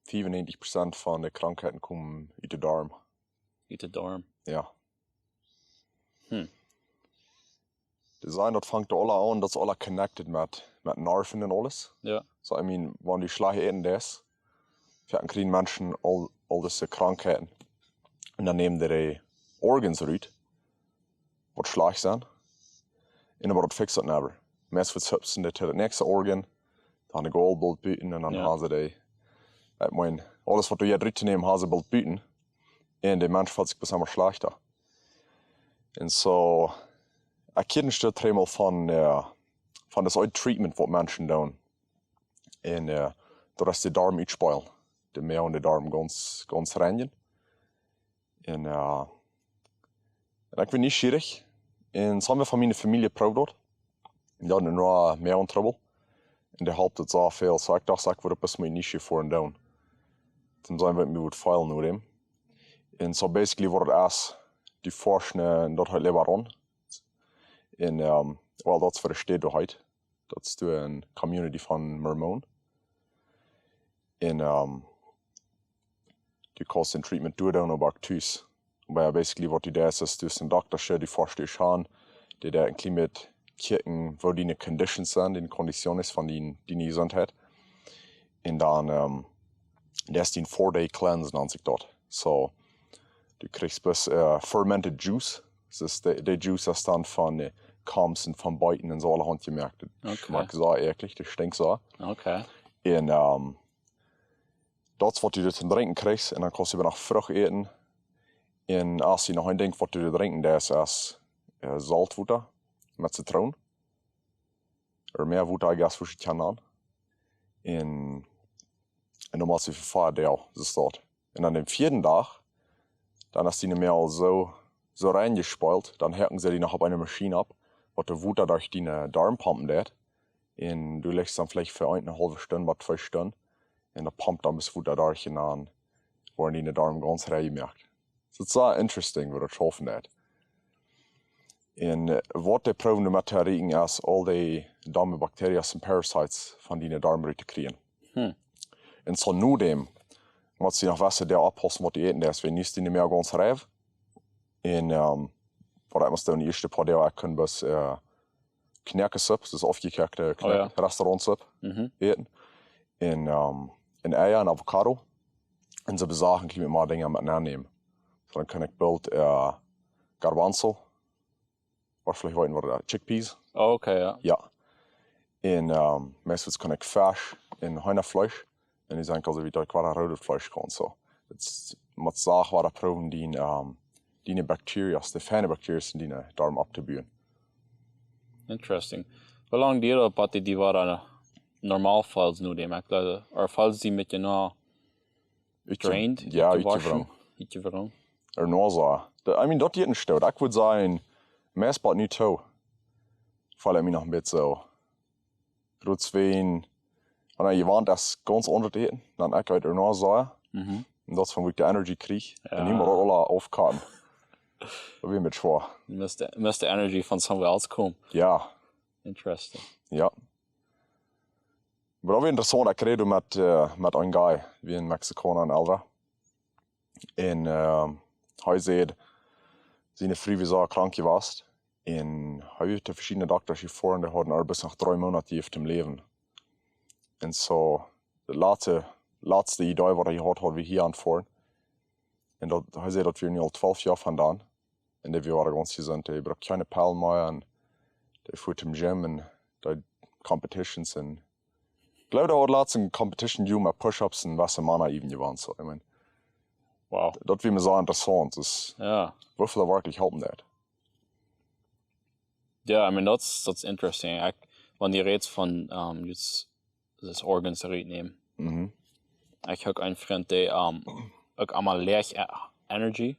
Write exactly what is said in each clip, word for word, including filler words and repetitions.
fiefunnegentig Prozent von de Krankheiten komen ut de Darm. Ut de Darm. Ja. Hm. Dee sajen, daut fangt aula aun, daut es aula connected met, met Nerven un aules. Ja. So, I mean, wan du schlajcht äten deist, dan kjrieen Menschen aul, aul dise Krankheiten. Un dan nämen dee de Organs rut, waut schlajcht sent. Un oba daut fixt daut never. Meist veschiewen dee to daut näakjste Organ, dan de Gallbult buten un dan Ja. haben see dee. I mean, aules waut du hia rut nämen, haben see bult buten. Un de Mensch feelt sikj besonda schlajchta. Un so, ekj hieed een Stoot eemol von, äh, von daut Treatment waut Menschen doonen. Un, äh, daut es de Darm utspelen. De Moag un de Darm gaunz, gaunz reinijen. Un, äh, un ekj wia nieschierich. Un sommje von miene Famielje proowden daut. Un dee hauden noch mea Trubbel. Un dee halpt daut soo väl. So ekj docht, ekj wudd daut best mol een Ischje fa doonen. Dan seenen waut mie woat fälen no däm. Un so basically waut daut es, dee forschen, äh, daut heet Lebanon. Un, ähm, well, daut es fa de Städ, daut heet. Daut es doa eene Community von Mormonen. Un, ähm, du kaust een Treatment doa doonen, oba uk tus. Oba ja, basically waut du deist, es, du hast een Dokta, dee forscht die aun, dee deit een kjlien bät checken, woo diene Conditions sent, de Conditions von dien, diene Jesuntheit. Un dan, ähm, daut es een four-day cleanse, nant sikj daut. So, du kjrichst bloos, äh, fermented juice. Daut es de, de Juice, daut es dan von, äh, Komst un von Beeten un soo aulahaunt jemoakt. Daut Okay. schmakjt soo äakjlich, daut stinkjt soo. Okay. Un, ähm, daut es waut du doa to drinkjen kjrichst. Un dan kaust du noch Frucht äten. Un aus du noch een Dinkj waut du doa drinkjen deist, es, äh, Saltwota met Zitroon. Ooda mea Wota, I guess, woo ekj daut kaun nanen. Un, un dan motst du fa fief Doag, daut es daut. Un aun dän vieeden Dach, dan es dien Moag soo, soo reinjespelt, dan hoaken see die noch opp eene Maschien opp, waut de Wota derch diene Darm pumpen deit. Un du lichst dan veleicht fa eene haulwe Stund bat twee Stunden. Un daut pumpt dan daut Wota derch un dan woaren diene Darm gaunz rein jemoakt. Daut es soo interesting, woo daut schaufen deit. Un, äh, waut dee proowen doamet to erreichen es, aul dee domme Bakterien un Parasites von diene Darm rut to kjrieen. Hm. Un so no däm, motst du noch waut doa oppaussen, waut du äten deist, wan du diene Moag gaunz rein. Un, ähm, waut ekj must doonen, de ieeschte poa Doag, ekj kunn bloos, äh, Kjnäakesupp, daut es aufjekoakte Oh ja. Kjnäak-, Restaurantsupp Mhm. äten. Un, ähm, un Eia un Avocado. Un soo Sachen kaun ekj mol Dinja met nenämen. So dan kaun ekj boolt, äh, Garbanzo. Waut veleicht weeten, waut, äh, Chickpeas. Oh, okay, ja. Ja. Un, ähm, meistens kaun ekj Fisch un Heenafleesch. Un dee sent aulsoo, woo daut kjwade roodet Fleesch kaun, so. Daut es, motst soo waut proowen, dee, ähm, dee Bakterien, dee fiene Bakterien en dien Darm opptobuen. Interesting. Woo lang diet daut, bat du die wada normal feelst no däm? Ekj jleew, ooda feelst du die met je no Utje-, drained? Ja, Utjewoschen? utjewrongen. Utjewrongen. Ooda no soo. De, I mean, daut jeit een Stoot. Ekj wudd sajen, meist bat nu too. Feel ekj mie noch een bät soo. Rut zween. Un dan jewant es gaunz aundasch äten. Dan ekj weet ooda no soo. Mhm. Un daut es von woo ekj de Energy kjrie. Ja. Un nu mott daut aula aufkomen. Daut wia een bät schwoa. Must de, must de energy from somewhere else komen. Ja. Interesting. Ja. Oba daut wia interessaunt, ekj räd met, äh, met een Guy, wia een Mexikauna, een Elra. Un, ähm, hee säd, siene Fru wia soo krank jewast. Un hee haud to veschiedne Dokta jefoaren, dee hauden ar bloos noch dree Moonat jejäft toom läwen. Un so, de latste, latste Idee waut hee haud, haud wie hia aunjefongen. Un daut, hee säd, daut wia nu aul twalf Joa von dan. Un dee wia gaunz jesunt, dee brukt kjeene Pellen mea un dee foat em Gym un dee Competitions un, ekj jleew, dee haud latst eene Competition jedonen met Push-ups un waut emma, even jewant, so, I mean, Wow. daut wia mie soo interessaunt, daut es, Ja. woo väl daut werkjlich halpen deit. Ja, I mean, that's, that's interesting. Ekj, wan du rätst von, ähm, just, daut Organs rutnämen. Mhm. Ekj hab een Frint, dee, ähm, uk emol leeg e-, Energy,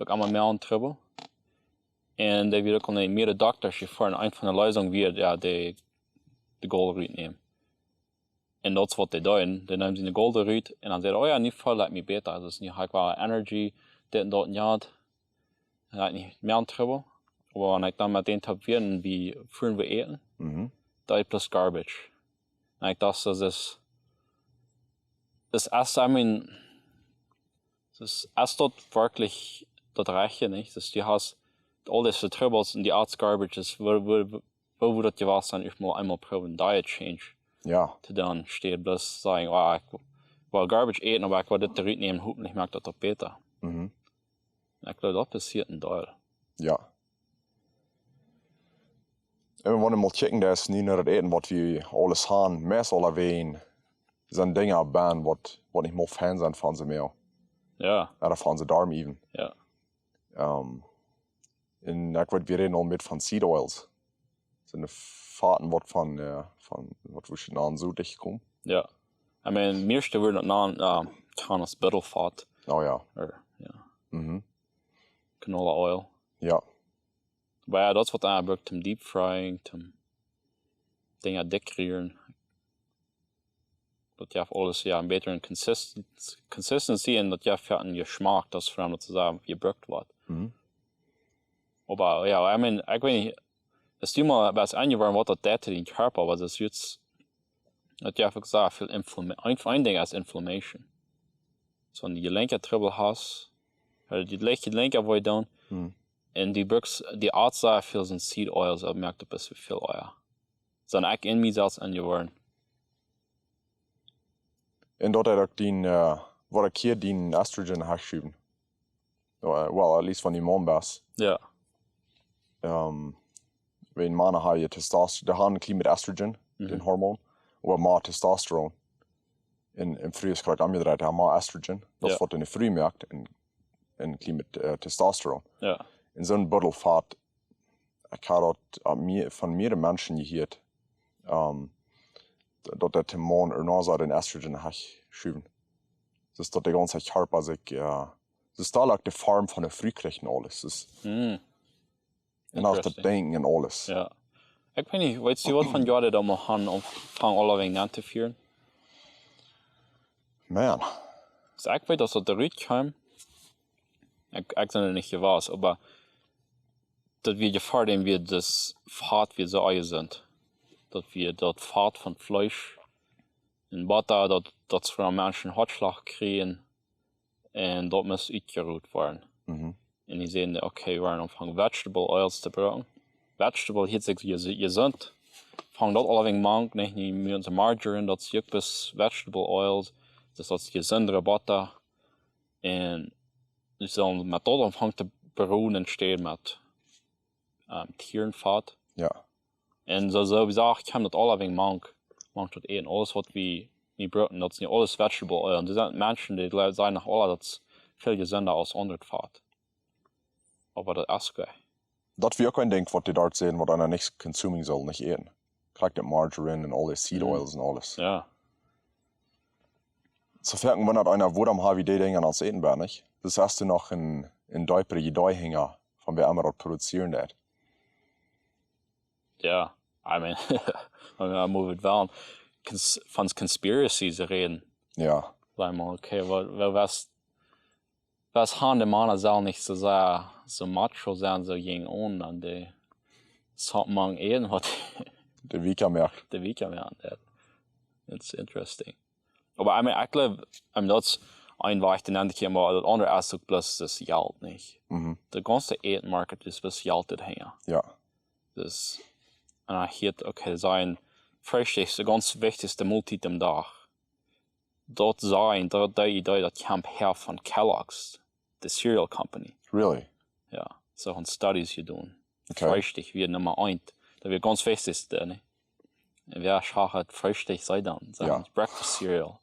uk emol mea aun Trubbel. Un dee wia uk aun de mearere Dokta jefoaren. Eent von de Leesungen wia, ja, de, de Galle rutnämen. Un daut es waut dee deeden. Dee neemen de Galle rut un dan säden, oh ja, nu feel ekj mie bäta. Daut es nu, hab ekj wada Energy, dit un daut un jant. Dan hab ekj nich mea aun Trubbel. Oba wan ekj dan met dän toop wia un wie fuaren wada äten, Mhm. daut es bloos garbage. Un ekj docht, daut es, es, es, I mean, es, es daut werkjlich daut rajchte, nich? Daut du hast aul dise Trubbels un dee Arzt Garbage es, woo, woo, woo wudd daut jewast sennen, ekj mol eemol proowen Diet Change Jo. to doonen, staut bloos sajen, oh, ekj well Garbage äten, oba ekj well dit doarut nämen, hopentlich moakt daut daut bäta. Mhm. Ekj jleew, daut passieet een Deel. Jo. Un wan wie mol checken, daut es nu no daut Äten, waut wie aules haben, meist aulawäajen sent Dinja benn, waut, waut nich mol fein sent fa onse Moag. Jo. Ooda fa onse Doarm even. Jo. Ähm, un ekj weet, wie räden aul met von seed oils. Sent de Faten, waut von, äh, von, waut wie schon aun so dicht komen. Jo. I mean, meiste wudden daut nanen, äh, Thomas Biddle Fat. Oh jo. Or, jo. Mhm. Canola oil. Jo. Oba jo, daut es waut eena brukt toom deep frying, toom Dinja dikj rieren. Daut jeft aules, jo, een bätren consist-, consistency un daut jeft fa een Jeschmak, daut es fa daut to sajen, jebrukt woat. Mhm. Oba jo, I mean, ekj weet nich, es du mol waut aunjewant, waut daut deit to dien Kjarpa, oba daut es jrod, daut jeft uk sea väl inflama-, een, een Dinkj es inflammation. Soo, wan du Jelenktrubbel hast, ooda dee lichte Jelenk wee doonen, Mhm. un du brukst dee Arzt sea väl sent seed oils, daut moakt daut best väl ea. Sent ekj en mie selfst aunjeworden. Un daut haft uk dien, äh, waut ekj hia dien estrogen haft jeschräwen. Well, at least wan du Maun best. Jo. Ähm, wan Mana haben Testos-, dee haben een kjlien bät estrogen, Mhm. dän Hormon, oba mea Testosteron. Un, un Frues krakjt aunjedreit, haben mea estrogen. Daut Jo. waut eene Fru moakt, un, un een kjlien bät, äh, Testosteron. Jo. Un soon Buddel Fat, ekj hab daut aun mea-, von mearere Menschen jehieet, ähm, daut daut dän Maun ea no soo dän estrogen haft jeschräwen. Daut daut de gaunze Kjarpa sikj, äh, daut daut uk de Form von eene Fru kjricht un aules. Daut Mhm. un uk daut Interesting. Denkjen un aules. Jo. Ekj weet nich, weetst du waut von Joa daut mol aunfangen aulawäajen auntofieren? Man. Soo, ekj weet, aus daut doarut kjeem, ekj, ekj sie doa nich jewast, oba daut wia jefoadert, daut wia daut Fat wia soo onjesunt. Daut wia daut Fat von Fleesch un Botta, daut, daut fa Menschen Hoatschlach kjrieen. Un daut must utjerot woaren. Mhm. Un dee säden, okay, wie woaren aunfangen vegetable oils to brucken. Vegetable hieet sikj je-, jesunt. Fang daut aulawäajen mank, nich, nich mea onse margarine, daut es uk bloos vegetable oils. Daut es daut jesundre Botta. Un wie sellen met daut aunfangen to bruen un staut met, ähm, Tierenfat. Jo. Un soo, soo aus jesajcht, ekj hab daut aulawäajen mank, mank daut Äten. Aules waut wie, wie brucken, daut es nu aules vegetable oil. Un doa sent Menschen, dee le-, sajen noch, oh, daut es väl jesunder aus aundret Fat. Oba daut es goot. Daut wia uk een Dinkj, waut dee doa säden, waut eena nich consuming saul, nich äten. Krakjt daut margarine un aule seed Mhm. oils un aules. Jo. Soo foaken wundad eena, wuarom hab wie dee Dinja aun ons Äten benn, nich? Daut es, hast du noch een, een deepret Idee hinja, von wäa emma daut produzieren deit. Jo, I mean, wan wie mol wellen cons-, von conspiracies räden. Jo. Saj mol, okay, waut, waut, waut, waut haben de Mana sell nich soo sea, soo macho sennen, soo jäajen aun, un dee, soo mank äten waut de Wieekja moaken. De Wieekja moaken, jo. It's interesting. Oba, I mean, ekj jleew, I mean, daut es een Wajch, dän ekj emol, daut aundre es uk bloos daut Jelt, nich? Mhm. De gaunze Äten Market es bloos Jelt daut hinja. Jo. Daut, un ekj hieed, okay, sien Freestikj es de gaunz wichtichste Moltiet aum Dach. Daut sent, daut, dee Idee, daut kjemt häa von Kellogg's, de cereal company. Really? Jo, soo haben Studies jedonen. Okay. Freestikj wia Numma eent. Daut wia gaunz wichtichste, nä? Un wäa schaft Freestikj, see dan. See Jo. haben breakfast cereal.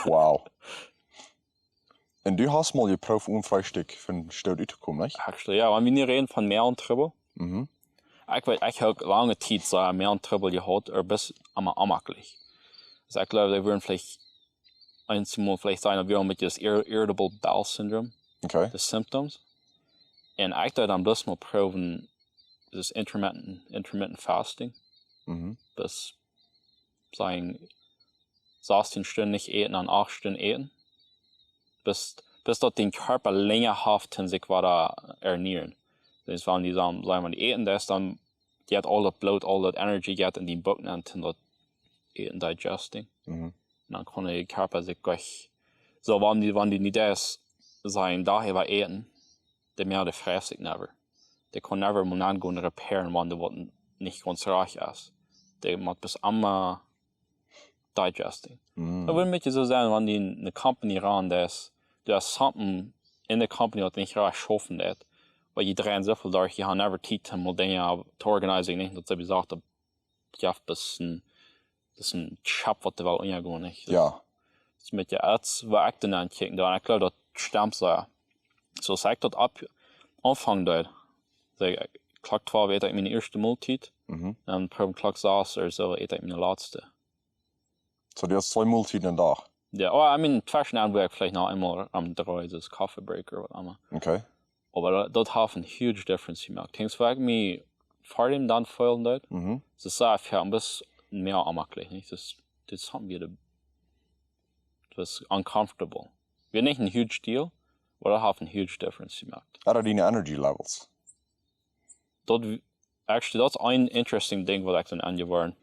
Wow. Un du hast mol jeprooft, onen Freestikj von Stoot uttokomen, nich? Actually, jo, wan wie nu räden von Moagentrubbel. Mhm. Ekj weet, ekj hab lange Tiet soo Moagentrubbel jehaut, oba bloos emma onjemaklich. Soo, ekj jleew, dee wieren veleicht eenjemol veleicht sennen, daut wia een bät daut ir-, irritable bowel syndrome, Okay. de symptoms. Un ekj deed dan bloos mol proowen, daut intermittent, intermittent fasting. Mhm. Daut sent sastieen Stunden nich äten un acht Stunden äten. Bat, bat daut dien Kjarpa lenja haft, om sikj wada ernähren. Daut es, wan dee dan, saj wie, dee äten, daut es dan, dee haft aul daut Bloot, aul daut Energy, dee haft en dien Buck nenn, om daut Äten digesting. Mhm. Un dan kaun de Kjarpa sikj jlikj, soo, wan dee, wan dee nich es, sien Dach äwa äten, de Moag, dee freit sikj never. Dee kaun never mol aungonen repairen, wan doa waut nich gaunz rajcht es. Dee mott bloos emma digesting. Mm. Daut wudd een bät soo sennen, wan dee eene company run es, doa es something enne company waut nich rajcht schaufen deit. Wiels dee dreien soo väl derch, dee haben never Tiet om mol Dinja to organisieren, nich? Daut see jesajcht haben, jo, daut es een, daut es een Schip waut de Welt unjagonen, nich? Daut, jo, daut es een bät, daut es waut ekj dan aunjekj. Dan ekj jleew daut stemt soo. Soo aus ekj daut aunfangen deed, saj ekj, Klock twalf äte ekj miene ieeschte Moltiet. Mhm. Un dan Klock sas ooda soo äte ekj miene latste. Soo, du hast twee Moltieden aum Dach? Jo, oh, I mean, tweschen aun wua ekj veleicht noch eemol aum dree, daut es Coffee Break ooda waut emma. Okay. Oba daut, daut haft eene huge difference jemoakt. Denkjst, wua ekj mie ver däm dan feelen deed? Mhm. Daut es, jo, een bät mea onjemaklich, nich? Daut, daut es wie de, daut es uncomfortable. Wia nich een huge deal, oba daut haft eene huge difference jemoakt. Ooda diene energy levels. Daut, actually, daut es een interesting Dinkj waut ekj dan aunjeworden.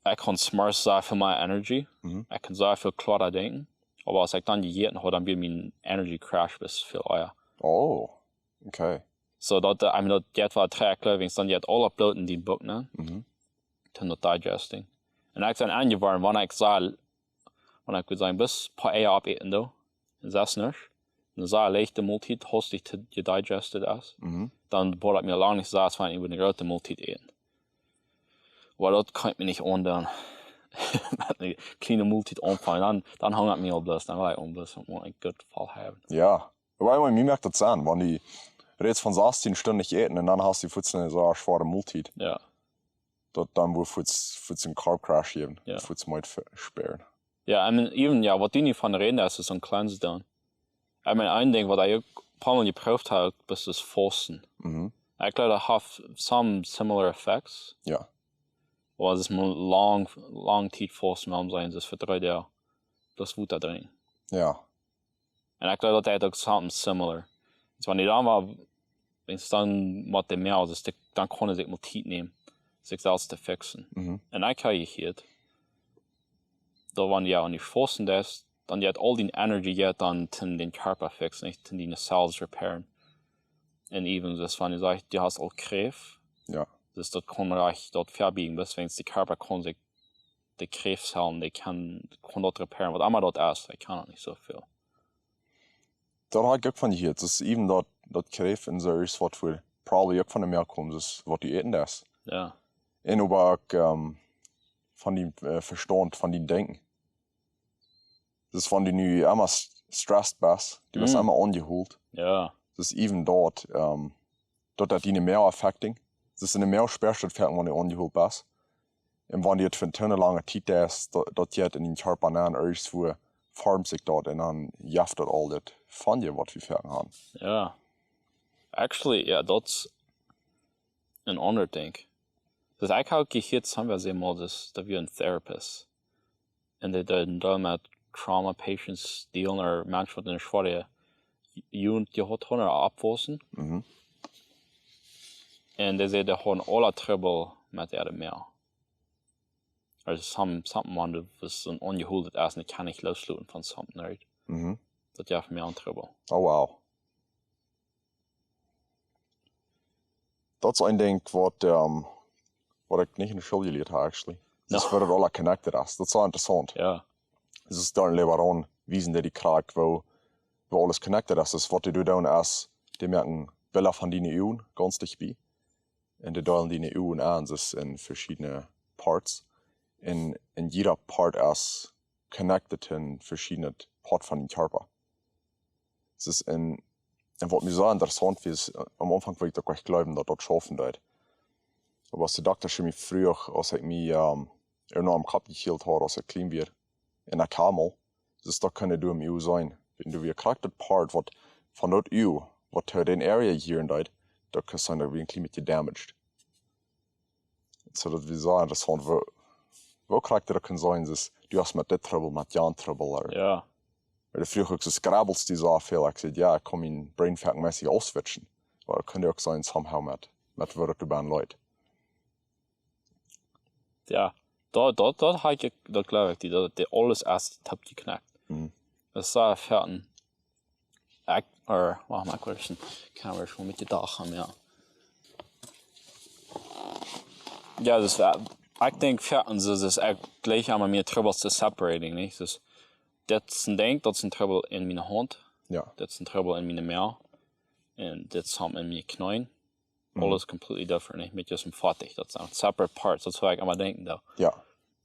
Ekj kaun smarts sea väl mea energy. Mhm. Ekj kaun sea väl kloara denkjen. Oba aus ekj dan jejäten haud, dan wia mien energy crash best väl ea. Oh, okay. Soo daut, eh, I mean, daut jeit waut trigj, jleew ekj, dan jeit aul daut Bloot en dien Buck, nä? Mhm. Dan daut digesting. Un ekj sie aunjeworden, wan ekj saj, wan ekj wudd sajen, bloos poa Eia oppäten, doa, un sest nuscht, dan saj ekj, de Moltiet haft sikj to, jedigested es. Mhm. Dan woat daut mie lang nich soo aus wan ekj eene groote Moltiet äten. Oba daut kaun ekj mie nich aundoonen. Met eene kjliene Moltiet aunfangen, dan, dan hungat mie aul bloos, dan well ekj aul bloos, dan well ekj goot voll haben. Jo. Oba ekj meen, mie moakt daut Senn, wan du rätst von sastieen Stunden nich äten un dan hast du fuaz eene soo schwoare Moltiet. Jo. Daut dan woat fuaz, fuaz een carb crash jäwen, jo, fuaz Moot spieren. Jo, I mean, even, jo, waut du nu von rätst, es een cleanse dan. I mean, een Dinkj waut ekj uk een poa Mol jeprooft hab, es daut Fausten. Mhm. Ekj jleew, daut haft some similar effects. Jo. Oba daut es mau lang, lang Tiet Fausten, wuarom sent see fa dree Doag bloos Wota drinkjen? Jo. Un ekj jleew, daut haft uk something similar. Soo wan dee dan wada, wan et dan met de Moag es, dan kaun hee sikj mol Tiet nämen, sikj selfst to fixen. Mhm. Un ekj hab jehieet, daut wan du aun die fausten deist, dan jeit aul dien energy jeit dan to dän Kjarpa fixen, nich, to diene cells repairen. Un even, daut wan du sajchst, du hast aul Kjräft, jo, daut kaun rajcht daut vebie, bloos wan de Kjarpa kaun sikj de Kjräftzellen, dee kaun, kaun daut repairen, waut emma daut es, ekj kaun daut nich soo väl. Daut hab ekj uk von jehieet. Daut es even daut, daut Kjräft un soo es waut fa probably uk von de Moag kjemt, es waut du äten deist. Jo. Un oba uk, ehm, von dien, eh, Vestaunt, von dien Denkjen. Daut es, wan du nu emma s-, stressed best, du best, mm, emma aunjehoolt. Jo. Daut es even daut, ehm, daut haft diene Moag affecting. Daut es enne Moag späatscht daut foaken, wan du aunjehoolt best. Un wan du et fa eene lange Tiet deist, daut, daut jeit en dien Kjarpa nenn, irjentwua formt sikj daut un dan jeft daut aul daut von die, waut wie foaken haben. Jo. Actually, jo, daut es een aundret Dinkj. Daut ekj hab jehieet, sent wie eemol, daut, daut wia een Therapist. Un dee deed dan met trauma patients dealen, ooda Menschen waut eene schwoare Jugend jehaut haben ooda oppwussen. Mhm. Un dee säd, dee hauden aule Trubbel met äare Moag. Also some, something, wan du best een aunjehooltet Essen, ekj kaun nich loosloten von something, right? Mhm. Daut jeft mie aul Trubbel. Oh, wow. Daut es een Dinkj waut, ehm, waut ekj nich enne School jelieet hab, actually. Daut es, no, woo daut aula connected es. Daut es soo interessaunt. Jo. Daut es dan lewat aun, wiesen dee die krakjt, woo, woo aules connected es. Daut es waut dee doonen es, dee moaken Bilda von diene Uagen gaunz dicht bie. Un dee deelen diene Uagen aun, daut es en veschiedne Parts. Un, un jieda Part es connected to een veschiednet Part von dien Kjarpa. Daut es een, un waut mie soo interessaunt wia, es, eh, aum Aunfank wull ekj daut nich jleewen, daut daut schaufen deed. Oba aus de Dokta mie fruach, aus ekj mie, ehm, irjentwaut aum Kopp jehieet haud, aus ekj kjlien wia, un ekj haud mol, daut es, daut kaun doa een Uag sennen. Wan du wea krakjt daut Part, waut von daut Uag, waut to dän Area jehieren deed, daut kaun sennen, daut wea een kjlien bät damaged. Soo daut wia soo interessaunt, woo, woo krakjt daut kaun sennen, daut du hast met dit Trubbel, met jan Trubbel, ooda. Jo. Wiels de Fruach uk soo, grabbelst du soo väl, ekj säd, jo, ekj kaun mien Brain foaken meist ausswitchen. Oba daut kaun uk sennen, somehow met, met woo daut doa bie leet. Jo, Daut, daut, daut ha ekj, daut jleew ekj, dee, daut, dee aules es toopjekjnakt. Mhm. Daut es sea foaken. Ekj, or, wach mol, ekj woa een, kaun wie schon met de Dach gonen, jo. Jo, daut es, äh, ekj denkj, foaken, daut es, ekj jleich aun mea Trubbels to separating, nich? Daut es, dit es een Dinkj, daut es een Trubbel en miene Haunt. Jo. Daut es een Trubbel en miene Moag. Un dit es een en miene Kjneeen. Mhm. Aules completely different, nich? Met jrod een Foatich. Daut sent separate parts. Daut es waut ekj aun denkjen doo. Jo.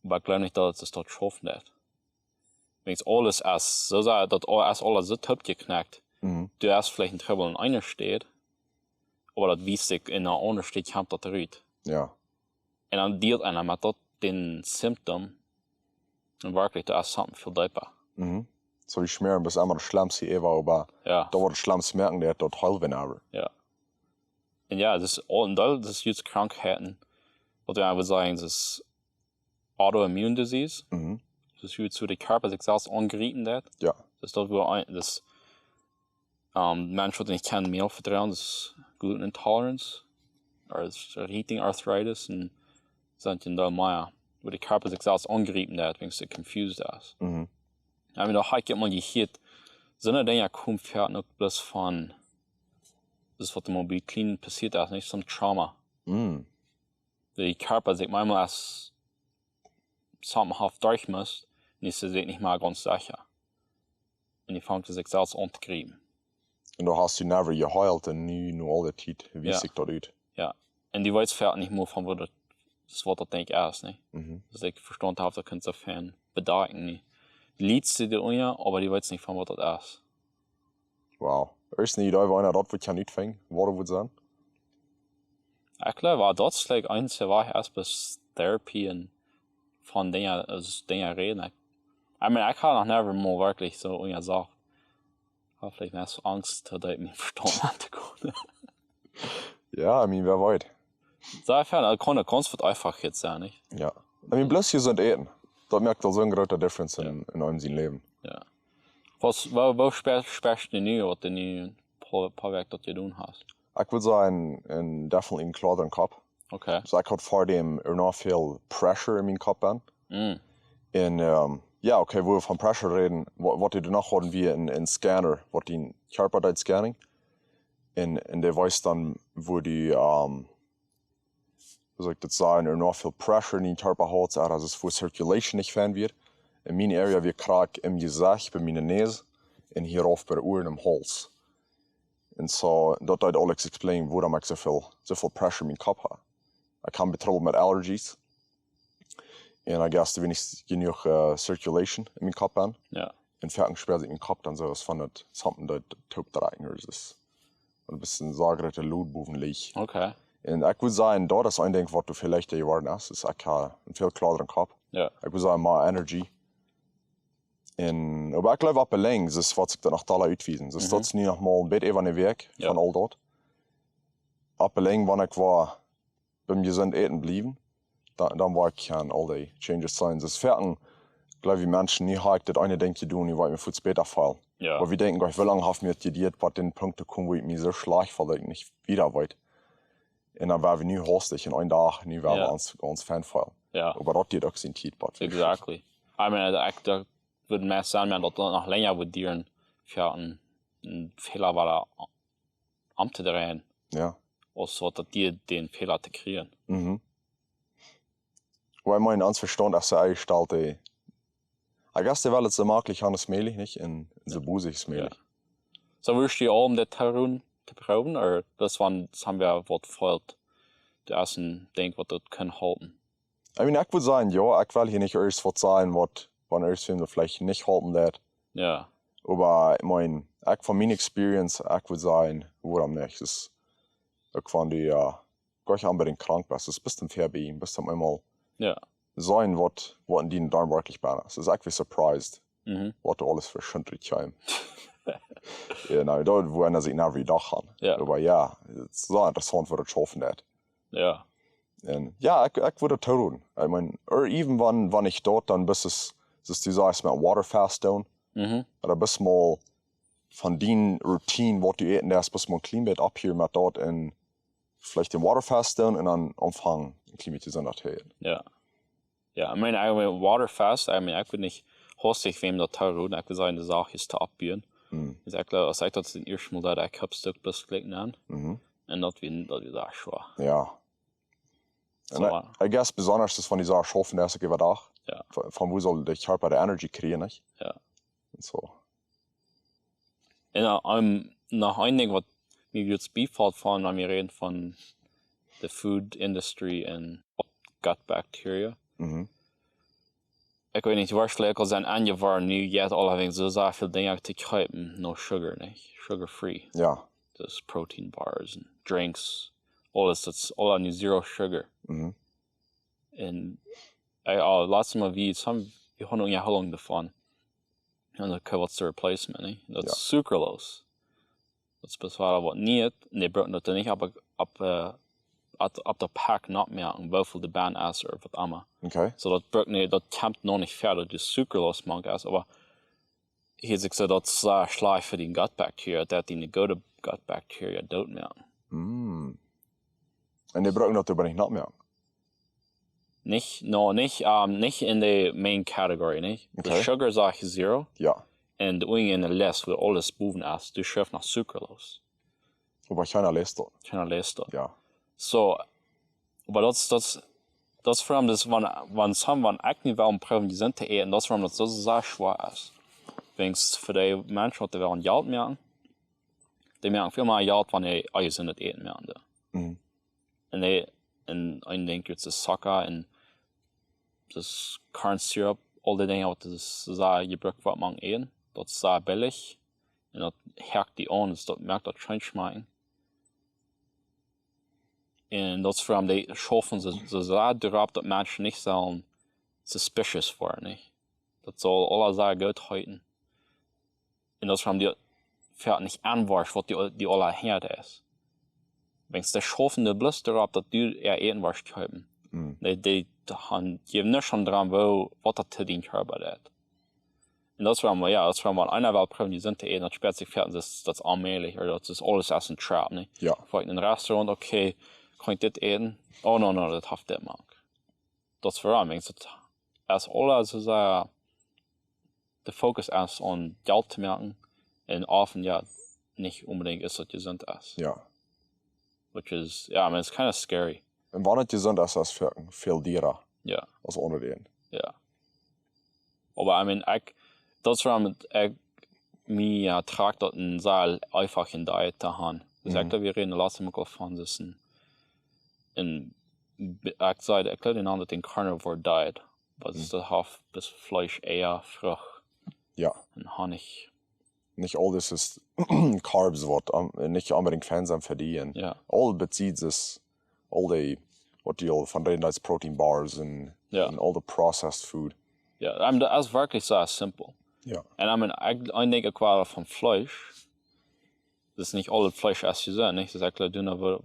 Oba ekj jleew nich, daut et daut schaufen deit. Wiels aules es, soo saj, daut au-, es aules soo toopjekjnakt. Mhm. Du hast veleicht een Trubbel en eene Städ, oba daut wiest sikj en eene aundre Städ, kjemt daut rut. Jo. Un dan dealt eena met daut, dän Symptom. Un werkjlich, daut es something väl deepa. Mhm. Soo, wie schmäaren bloos emol daut Schlemmste äwa, oba Jo. daut, waut daut Schlemmste moakt, daut, daut heelt wie never. Jo. Un jo, daut es aul, un daut es jrod Krankheiten, waut wie eefach sajen, daut es autoimmune disease. Mhm. Daut es, woo de Kjarpa sikj selfst aungriepen deit. Jo. Daut es daut, woo een, daut es, ähm, Menschen, waut nich kjennen Mäl vedroagen, daut es gluten intolerance, or daut es rheumatoid arthritis, un sent en dee mea, woo de Kjarpa sikj selfst aungriepen deit, wiels et confused es. Mhm. Jo, oba daut ha ekj emol jehieet, soone Dinja komen foaken uk bloos von, daut es waut de Mobil Clean passieet es, nich? Soon Trauma. Mhm. De Kjarpa sikj maunchmol aus something haft derchmust, un es sikj nich mea gaunz secha. Un dee fangt sikj selfst aun to griepen. Un doa hast du never jeheelt un nu, nu aul dee Tiet, woo Jo. sikj daut ut? Jo. Un dee weetst foaken nich mea von waut daut, daut es waut daut Dinkj es, nich? Mhm. Daut ekj vestonen hab, daut kunn soo fein bedakjen, nich? Dee lieet sikj doa unja, oba dee weetst nich von waut daut es. Wow. Hast du eene Idee, woo eena daut woat kjennen utfinjen, waut daut woat sennen? Ekj jleew, daut es, like, eent, waut ekj aus bloos Therapie un von Dinja, aus Dinja räden. Ekj, I mean, ekj ha noch never mol werkjlich soo unjasocht. Ekj ha veleicht mea Angst, daut ekj mie vestonen ha to gonen. Jo, I mean, wäa weet. Soo, ekj funk, daut kunn, daut kunn waut eefach sennen, nich? Jo. I mean, bloos jesunt äten. Daut moakt aul soone groote difference en, Jo. en eenem sien Läwen. Jo. Waut, woo, woo spä-, spieescht du nu, waut du nu een poa, poa Wäakj daut jedonen hast? Ekj wudd sajen, een, definitely een kloaren Kopp. Okay. Soo, ekj haud ver däm ea noch väl pressure en mienen Kopp aun. Mm. Un, ähm, jo, okay, wua wie von pressure räden, wa-, waut wie doano hauden, wia een, een Scanner, waut dän Kjarpa deed scannen. Un, un dee wees dan, wua dee, ähm, woo saul ekj daut sajen, ea noch väl pressure en dän Kjarpa haud, soo daut et fa circulation nich fein wia. En mien area wia krakjt em Jesecht, bie miene Näs, un hia auf bie de Uaren un em Hauls. Un soo, daut deed aul explain, wuarom ekj soo väl, soo väl pressure en mienen Kopp ha. Ekj ha Trouble met allergies. Un I guess, doa wia nich jenuach, äh, circulation en mienen Kopp aun. Jo. Un foaken spieed sikj mien Kopp dan soo aus wan et something daut toop drekjen ooda soo. Een bät soo groote Load bowen licht. Okay. Un ekj wudd sajen, daut es een Dinkj, waut doa veleicht jeworden es. Daut ekj ha een väl kloaren Kopp. Jo. Ekj wudd sajen, more energy. Un, oba ekj jleew, opp de Lenj, daut woat sikj dan noch dolla utwiesen. Daut Mhm. daut nu noch mol een bät äwa ne Wäakj Jo. von aul daut. Opp de Lenj, wan ekj woa biem jesunt äten bliewen, dan, dan woa ekj kjennen aul dee changes seenen. Daut es foaken, jleew ekj, Menschen, nu ha ekj daut eene Dinkj jedonen, nu woa ekj mie fuaz bäta feelen. Jo. Oba wie denkjen, Gott, woo lang haft mie daut jeduat, bat dän Punkt to komen, wua ekj mie soo schlajcht feel, daut ekj nich wieda weet. Un dan woa wie nu haustich en een Dach, nu woa Jo. wie ons, ons fein feelen. Jo. Oba daut deed uk siene Tiet, bat wie Exactly. I mean, ekj, daut wudd mea sennen, daut daut noch lenja wudd dieren, fa een, een Fäla wada om to dreien. Jo. Aus waut daut diet, dän Fäla to kjrieen. Mhm. Oba ekj meen, ons Vestaunt es soo enjestalt, ey. I guess, dee well et soo maklich han aus mäajlich, nich? Un soo busy aus mäajlich. Jo. Soo, wudst du aul om dit to doonen, to proowen, ooda daut wan, daut wie waut fält, daut es een Dinkj, waut daut kaun halpen? I mean, ekj wudd sajen, jo, ekj well hia nich ieescht waut sajen, waut, wan ieescht wäm daut veleicht nich halpen deit. Jo. Oba, ekj meen, ekj von miene experience, ekj wudd sajen, wuarom nich? Daut es uk wan du, jo, goanich onbedinjt krank best, daut es best een Fäabieen, best du eemol Jo. seenen, waut, waut en dienen Darm werkjlich benne es. Daut es ekj wia surprised, Mhm. waut doa aules fa Schunt rut kjeem. Jo, nä, daut, wua eena sikj never jedocht haud. Jo. Oba jo, et es soo interessaunt, woo daut schaufen deit. Jo. Un jo, ekj, ekj wudd et toroden. Ekj meen, or even wan, wan ekj daut dan best es, es du sajchst met water fast doonen, Mhm. ooda best mol von dien routine, waut du äten deist, best mol een kjlien bät opphieren met daut un veleicht dän water fast doonen un dan aunfangen, een kjlien bät jesunta to äten. Jo. Jo, I mean, I mean, waterfast, I mean, ekj wudd nich hastich wäm daut toroden, ekj wudd sajen, de Sach es to oppbuen. Mm. Aus ekj, aus ekj daut daut ieeschte Mol deed, ekj hab Stekj bloos jlikj nenn. Mhm. Un daut wia, daut wia sea schwoa. Jo. Un so, I, I guess besondasch es von dee Sach schaufen, daut es uk äwadach. Jo. Von, von wua saul de Kjarpa de Energie kjrieen, nich? Jo. Un so. Un, äh, ähm, noch een Dinkj, waut mie jrod biefelt von, wan wie räden von de food industry un gut bacteria. Mhm. Ekj weet nich, waut schlecht aul sent aunjeworden, nu jeit aulawäajen soo sea väl Dinja to kjeepen, no sugar, nich? Sugar free. Jo. Daut es protein bars un drinks, aules, daut es aula nu zero sugar. Mhm. Un, äh, aul latst Mol, wie, some, wie hauden eene Unjahoolinj doavon. Un daut kjeem waut to replacement, nich? Daut es, jo, sucralose. Daut es bloos waut nich, un dee brucken daut dan nich opp, opp, äh, opp, opp de Pack nopmoaken, woo väl doa benn es ooda waut emma. Okay. So daut brukt nich, daut kjemt noch nich wieda, daut de sucralose mank es, oba hia es uk soo, daut es, äh, schlajcht fa dee gut bacteria, daut dee goode gut bacteria dootmoaken. Mm. Un dee brucken daut oba nich nopmoaken? Nich, no, nich, ähm, nich en de main category, nich? De, okay, sugar es zero. Jo. Un de Unja en de Lest, wua aules bowen es, du schaufst no sucralose. Oba kjeena läst daut. Kjeena läst daut. Jo. So, oba daut, daut, daut es wuarom, daut wan, wan some, wan ekj nu well proowen jesunt to äten, daut es wuarom daut soo, soo sea schwoa es. Wäajens fa dee Menschen, waut doa wellen Jelt moaken, dee moaken väl mea Jelt, wan dee jesundet Äten moaken doonen. Mhm. Un dee, un een Dinkj es Zucka un daut Corn Syrup, aul dee Dinja, waut daut es, soo jebrukt woat mank Äten, daut es sea billich. Un daut hakt dee aun, daut moakt daut scheen schmakjen. Un daut es wuarom dee schaufen soo, soo sea doaropp, daut Menschen nich sellen suspicious woaren, nich? Daut saul aules sea goot heeten. Un daut es wuarom dee fält nich aun, waut dee, dee aula hia es. Wäajens dee schaufen doa bloos doaropp, daut du äa Äten woascht kjeepen. Mm. Dee, dee, dee han, dee haben nuscht aundret, woo, waut daut to dän Kjarpa deit. Un daut es wuarom, jo, daut es wuarom, wan eena well proowen jesunt to äten, daut späat sikj foaken, daut es, daut es onmäajlich, ooda daut es aules aus een trap, nä? Jo. Foaken en een Restaurant, okay, kaun ekj dit äten? Oh, no, no, daut haft dit mank. Daut es wuarom, wäajens daut es aules, soo, de Fokus es aun Jelt to moaken un oft, jo, nich onbedinjt es daut jesunt es. Jo. Which is, jo, I mean, it's kinda scary. Un wan et jesunt es, es väl, väl diera, jo, aus aundre Dinja. Jo. Oba, I mean, ekj, daut es wuarom ekj, mie, jo, trakjt daut, een sea eenfache Diet to han. Daut es, mhm, ekj jleew, wie räden daut latste Mol von, daut es een, een, ekj säd, ekj jleew, dee nanen daut een carnivore diet. Waut es, mhm, daut haft bloos Fleesch, Eia, Frucht. Jo. Un Honich. Nich aules es carbs, waut, ähm, nich onbedinjt fein sent fa die. Un, jo, aul beziet es, aul dee, waut dee aul von räden, daut es protein bars un, jo, un aul de processed food. Jo, I mean, daut es werkjlich soo simpel. Jo. Un I mean, ekj, ekj denkj uk wada von Fleesch. Daut es nich aul daut Fleesch, aus jie sajen, nich? Daut es ekj jleew,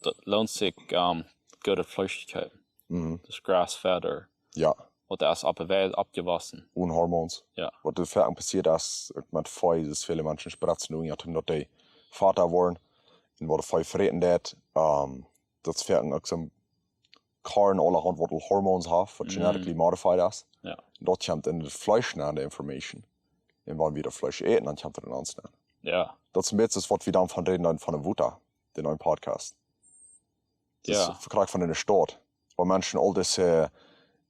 daut loont sikj, ähm, goodet Fleesch to kjeepen. Mhm. Daut es grass-fed ooda, jo, waut es oppe Welt oppjewossen. Onen Hormoons. Jo. Waut doa foaken passieet es, met Vee, daut väle Menschen spretzen nu, jo, om daut dee fata woaren. Un waut de Vee fräten deit, ähm, daut es foaken uk soon Korn, aulahaunt, waut aul Hormoons haft, waut, mm, genetically modified es. Jo. Un daut kjemt en daut Fleesch nenn, de information. Un wan wie daut Fleesch äten, dan kjemt et en ons nenn. Jo. Daut es een bät waut wie dan von räden, dan von de Wota, dän eenen Podcast. Daut, jo, es foaken von enne Staut. Wua Menschen aul dise, äh,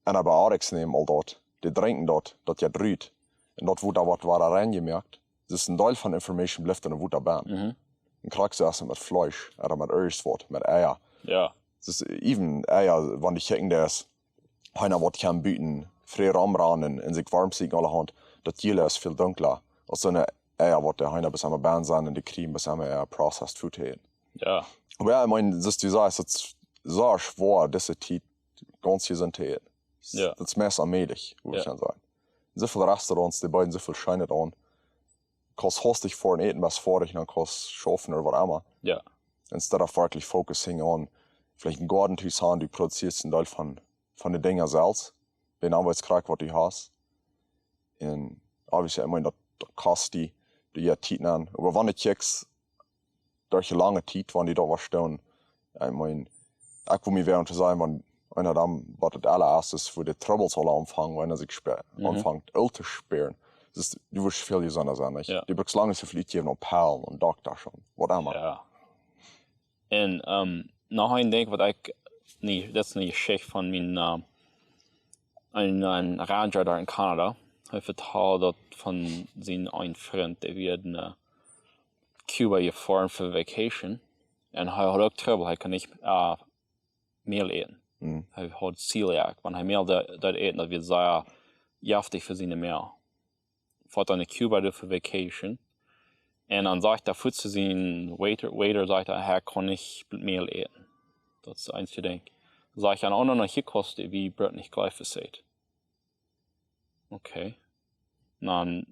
antibiotics nämen, aul daut. Dee drinkjen daut, daut jeit rut. Un daut Wota woat wada reinjemoakt. Daut es een Deel von information blift en daut Wota benn. Mhm. Un krakjt soo es et met Fleesch, ooda met irjent waut, met Eia. Jo. Daut es even Eia, wan dee kjikjen, daut es, Heena waut kjennen buten frie romrannen un sikj Worms sieekjen aulahaunt, daut Jiele es väl dunkla aus soone Eia, waut de Heena bloos emma benn sent un dee kjrieen bloos emma äa processed food to äten. Jo. Oba jo, ekj meen, daut du sajchst, daut es sea schwoa, dise Tiet gaunz jesunt to äten. Jo. Daut es meist onmäajlich, wudd ekj, jo, sajen. Soo väl Restaurants, dee beeden soo väl Scheenet aun. Kaust hastich foaren äten, best foadich, dan kaust schaufen ooda waut emma. Jo. Instead of werkjlich focusing on, veleicht een Goaden to han, du produzieescht een Deel von, von de Dinja selfst. Bie een Oabeitskrakjt, waut du hast. Un obviously, ekj meen, daut, daut kost die, du, jo, Tiet aun. Oba wan du kjikjst, derch eene lange Tiet, wan du daut waut doonen. Ekj meen, ekj well mie wäa om to sajen, wan, Wan daut dan, waut daut aula es, es wua de Trubbels aula aunfangen, wan sikj spe-, Mhm. aunfangt, Ult to spieren. Dus du woascht väl jesunder sennen, nich? Jo. Du brukst lang nich soo väl utjäwen aun Pellen un Dokta un waut emma. Jo. Un, ehm, noch een Dinkj waut ekj, nä, daut es eene Jeschicht von mien, ehm, een, een Ranger doa en Kanada. Hee vetald daut von sienen eenen Frint, dee wia no, eh, Cuba jefoaren fa vacation. Un hee haud uk Trubbel, hee kunn nich, eh, Mäl äten. Mhm. Hee haud Celiac, wan hee Mäl deed, deed äten, daut wia sea jeftich fa siene Mäa. Foat dan no Cuba doa fa vacation. Un dan sajcht hee fuaz to sienen waiter, waiter sajcht hee, hee kaun nich Mäl äten. Daut es daut eensje Dinkj. Sajcht hee, oh, no, no, hia kost, wie brucken nich glyphosate. Okay. Dan,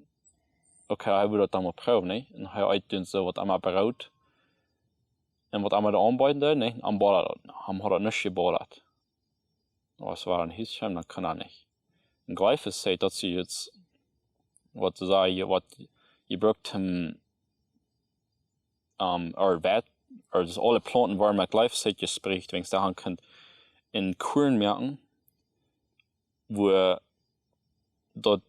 okay, hee wull daut dan mol proowen, nä? Un hee eet dan soo waut emma Broot. Un waut emma doa aunbeeden deed, nä? Am boddad daut. Am haud daut nich jeboddat. Aus hee wada no Hus kjeem, dan kunn hee nich. Un glyphosate, daut es nu waut see sajen, waut jie brucken, ehm, ooda waut, ooda daut aule Plaunten woaren met glyphosate jespreet, wan see daut kjennen en Kuarn moaken, wua daut,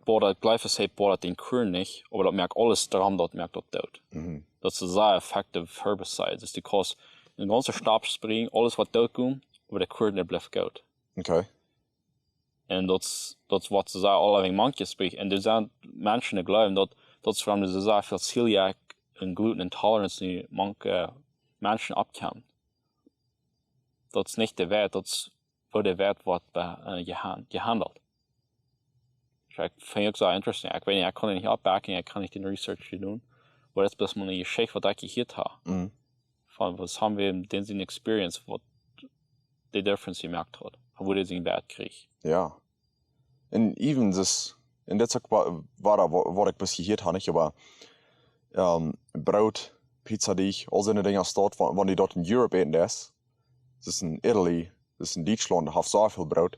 boah, daut glyphosate, boah, daut deit dän Kuarn nich, oba daut moakt aules doarom, daut moakt daut doot. Mhm. Daut es een sea effective herbicide. Dus du kaust een gaunzen Stap spreaden, aules woat doot gonen, oba de Kuarn, dee blift goot. Okay. Un daut es, daut es waut see sajen, aule wäajen mank jespreet. Un doa sent Menschen, dee jleewen daut, daut es wuarom doa soo väl Celiac un Gluten Intolerance nu mank, eh, Menschen oppkjemt. Daut es nich de Woarheit, daut es woo de Woarheit woat be-, eh, jehan-, jehandelt. Dus ekj finj daut uk sea interesting. Ekj weet nich, ekj kaun nich oppbakjen, ekj kaun nich dän Research doonen. Oba daut es bloos mol eene Jeschicht waut ekj jehieet hab. Mhm. Von waut haben wie en dän sien Experience, waut de difference jemoakt haud. Von woo dee sien Woarheit kjrieech. Jo. Un even daut, un daut es uk wa-, wada wa-, waut ekj bloos jehieet hab, nich? Oba, ehm, Broot, Pizzadeajch, aul soone Dinja aus daut, wa-, wan du daut en Europe äten deist, daut es en Italy, daut es en Dietschlaunt, haft soo väl Broot.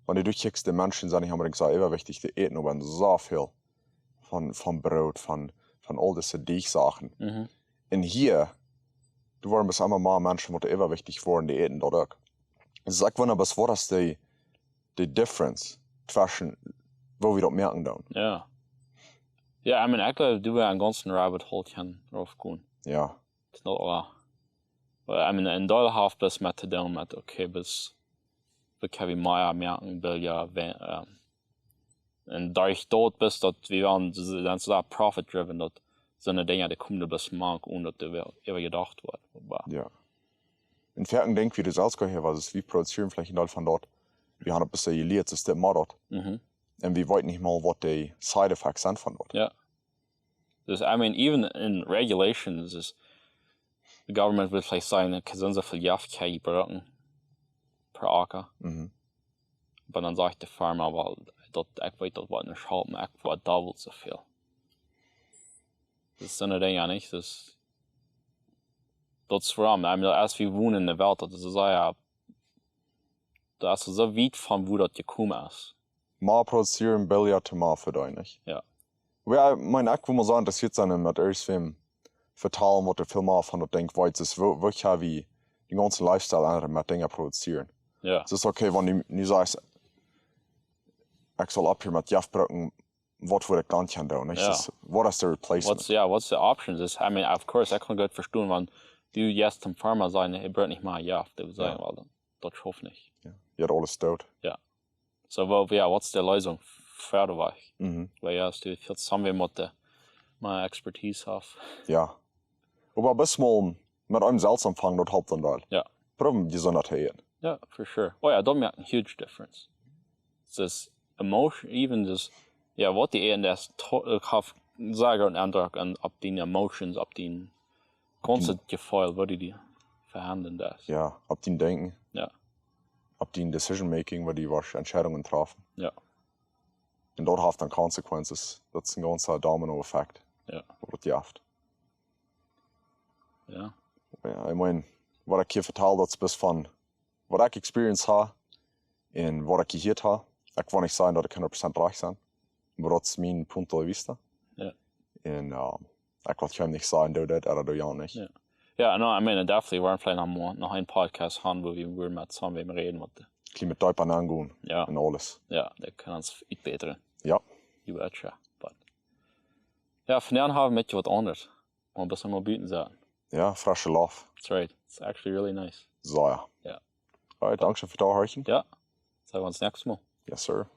Wan du doa kjikjst, de Menschen sent nich onbedinjt soo äwajewichtich, dee äten oba soo väl von, von Broot, von, von aul dise Deajchsachen. Mhm. Un hia, doa woaren bloos emma mea Menschen waut äwajewichtich woaren, dee äten daut uk. Dus ekj wunda bloos, waut es de, de difference tweschen woo wie daut moaken doonen? Jo. Jo, I mean, ekj jleew, du woascht een gaunzen rabbit hole kjennen raufgonen. Jo. It's not a lot. But, I mean, en Deel haft daut met to doonen met, okay, bloos, wie kjenn wie mea moaken, well, jo, wan, ehm, un doa ekj doa bloos daut wie woaren, dan es daut profit driven, daut soone Dinja, dee komen doa bloos mank, onen daut doa woll äwa jedocht woat. Oba Jo. Un foaken denkj wie, daut es uk hia, waut es, wie produzieren veleicht een Deel von daut. Wie haben daut bloos jelieet, daut es daut Model. Mhm. Un wie weeten nich mol, waut de side effects sent von daut. Jo. Dus, I mean, even in regulations, is, the government woat veleicht sajen, okay, soo un soo väl Jeft kjenn jie brucken per Acka. Mhm. Oba dan sajcht de Farma, well, daut, ekj weet daut woat nich halpen, ekj woa dobbelt soo väl. Daut es soone Dinja, nich? Dus, daut es wuarom, I mean, aus wie wonen en de Welt, daut es sea, daut es soo wiet von wua daut jekomen es. Mea produzieren, billja to mea vedeenen, nich? Jo. Oba jo, ekj meen, ekj well mol sajen, daut hia sent met irjentwäm vetalen, waut väl mea von daut Dinkj weet, es, woo, woo kjenn wie dän gaunzen Lifestyle endren met Dinja produzieren. Jo. Daut es okay, wan du nu sajchst, ekj saul opphieren met Jeft brucken, waut woa ekj dan kjennen doonen, nich? Jo. Daut es, what is the replacement? What's, jo, what's the options? Is, I mean, of course, ekj kaun goot vestonen, wan du ieescht toom Farma sajen, hee brukt nich mea Jeft, dee sajen, Jo. well, daut, daut schauft nich. Jo. Jo, aules doot. Jo. So, well, jo, what's the Lösung fa de Wajch? Mhm. Well, jo, es du väl zusammen met de, mea Expertise haft. Jo. Oba bloos mol met eenem selfst aunfangen, daut halpt dan aul. Jo. Proowen jesunder to äten. Jo, for sure. Oh jo, daut moakt eene huge difference. Daut es emotion, even daut, jo, waut du ätst, daut to-, eh, haft sea grooten Endruck aun, opp diene emotions, opp dien gaunzet Jefeel, waut du die vehandeln deist. Jo, opp dien Denkjen. Jo. Opp dien decision making, woo du woascht Entscheidungen träfen. Jo. Un daut haft dan consequences. Daut es een gaunza domino effect. Jo. Waut daut jeft. Jo. Jo, ekj meen, waut ekj hia vetal, daut es bloos von waut ekj experience hab un waut ekj jehieet hab. Ekj well nich sajen daut ekj hundat Prozent rajcht sie, oba daut es mien punto de vista. Jo. Un, ehm, ekj well kjeenem nich sajen, doo dit, ooda doo jant nich. Jo. Yeah, no, I mean, definitely, wie woaren veleicht noch mol, noch een Podcast haben, wua wie wudden met someone räden, waut, Kjlien met Typen aungonen ja, un aules. Ja, dee kjennen ons utbätren. Ja. You betcha. But, ja, vondoag hab wie een bät waut aundret. Mau een bät mea buten sennen. Ja, fresche Loft. That's right. It's actually really nice. Soo, ja. Ja. Alright, dankscheen fa daut Horchen. Ja. Sehen wie ons näakjstet Mol. Yes, sir.